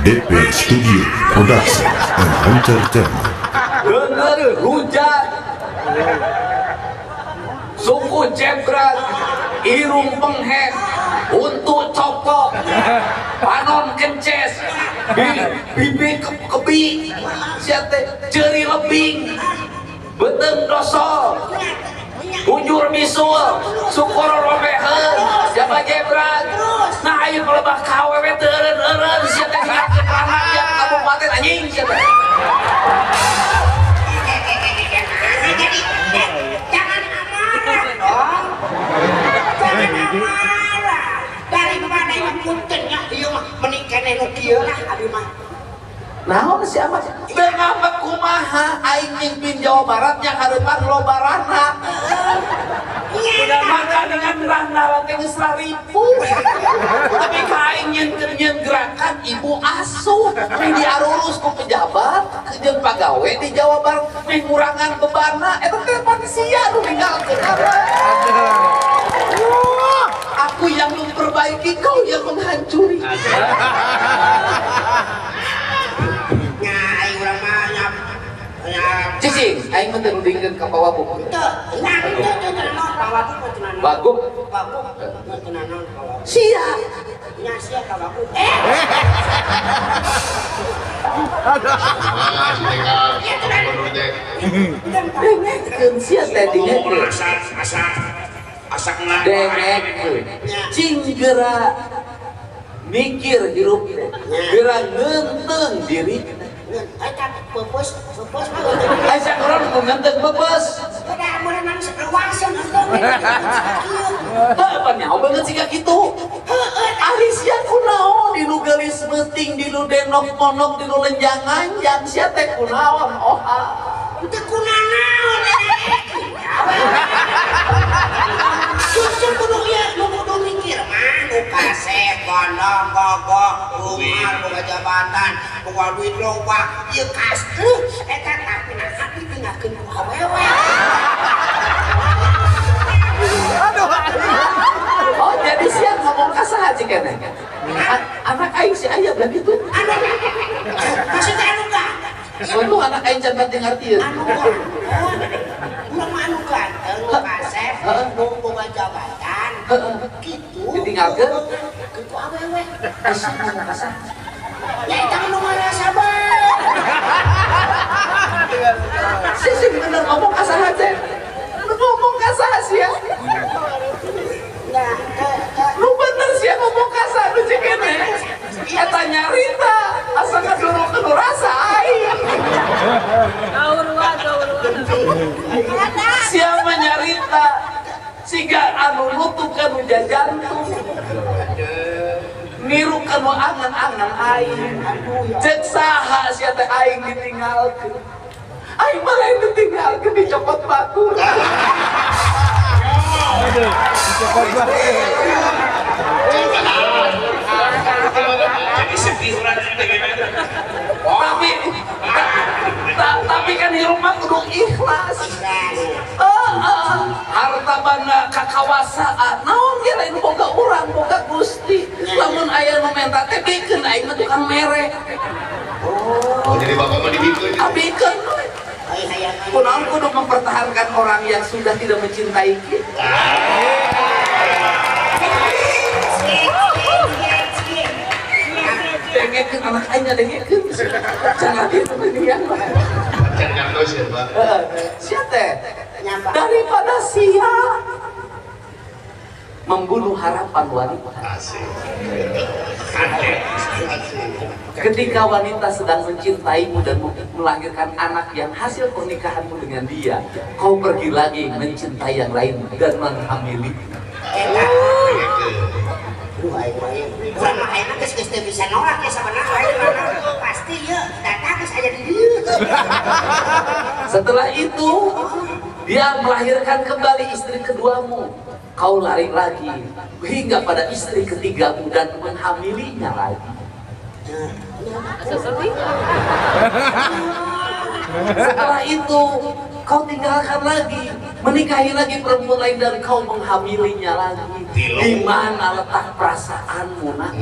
DP Studio Production and Entertainment. Bener hujan, suku jebret, irung penghet, untuk copot, panon kences, bibi kebi, siate ceri lebing, beteng dosol, bujur misul, sukor robeheun, jaba jebret. Nah ayo melebah KWW teu eureun-eureun siate ke yang kabupaten anjing siate. Jadi jangan amarah dong. Jangan amarah. Daripada yang punten nya ieu mah mending keneh nu kieu lah abi mah. Naon si amat? Mengapa kumaha aing mimpin Jawa Barat yang hareupan lobarana. Maka dengan randa teh geus 1000. Tapi ka aing nyeun gerakan ibu asuh meh diarurus ku pejabat jeung pagawe di Jawa Barat meh ngurangan bebanna eta teh pan sia nu ninggalkeun. Aku yang memperbaiki, kau yang menghancuri. Cicing, aing mah teu nudingkeun ka Pak Wagub. Teu, nah teu teu naon Pak Wagub mah teu naon. Wagub, Wagub teu naon Pak Wagub. Sia. Nya sia ka Wagub. Dengekeun sia teh dengekeun. Dengekeun. Cing geura mikir hirup teh. Geura ngeunteung diri. Eta peupeus, peupeus mah Aisyah urang nu ngenteng peupeus. Udah meureunan luaseun henteu. Heuh, pan nyaho banget siga kitu. Ari sia kunaon di nu geulis meuting, di nu denok monok, di nu lenjang nganjang sia teh kunaon oha. Teu kunanaon. Susu kudu ieu nu kudu mikir mah nu kasep gondong gogoh bungar boga jabatan boga duit loba ieu kas eta tapi nah ditinggalkeun ku awewe. Aduh. Oh jadi sia ngomong ka saha cik keneh? Anak aing si aya belah kitu. Anak maksudnya anu ganteng. Untung anak aing can penting ngartieun. Anu urang mah anu ganteng nu kasep nu boga jabatan kitu. Ditinggalkeun ku awewe. Asa ngomong ka saha? Ya eta mah nu ngarasa bae. Sih bener ngomong ka saha teh? Nu ngomong ka saha sia? Lu bener sia ngomong ka saha nu cik keneh? Eta nyarita asa ngadurukeun nu rasa aing. Sia mah nyarita siga anu nutup ka nu jajantung. Niru ka nu angan-angan aing. Cek saha sia teh aing ditinggalkeun. Aing mah lain ditinggalkeun dicopot batur. Aduh, dicopot batur. Jadi sedih urang teh gimana? Tapi kan hirup mah kudu ikhlas. Harta banda kakawasaan naon ge lain boga urang boga Gusti. Lamun aya nu menta teh bikeun aing mah tukang mere. Oh, jadi bapak mah dibikeun. Abikeun we. Kunaon kudu mempertahankan orang yang sudah tidak mencintai kita. Dengekeun anak aing dengekeun. Jangan gitu mendingan mah. Jangan terus ya, Pak. Sia teh daripada sia membunuh harapan wanita. Asik. Ketika wanita sedang mencintaimu dan melahirkan anak yang hasil pernikahanmu dengan dia, kau pergi lagi mencintai yang lain dan menghamili. Duh, aing mah ieu. Urang mah ayeuna geus geus teu bisa nolak ya sabenerna aing mah. Pasti ieu datang geus aya di dieu. Setelah itu dia melahirkan kembali istri keduamu. Kau lari lagi hingga pada istri ketigamu dan menghamilinya lagi. Setelah itu kau tinggalkan lagi, menikahi lagi perempuan lain dan kau menghamilinya lagi. Di mana letak perasaanmu, nak?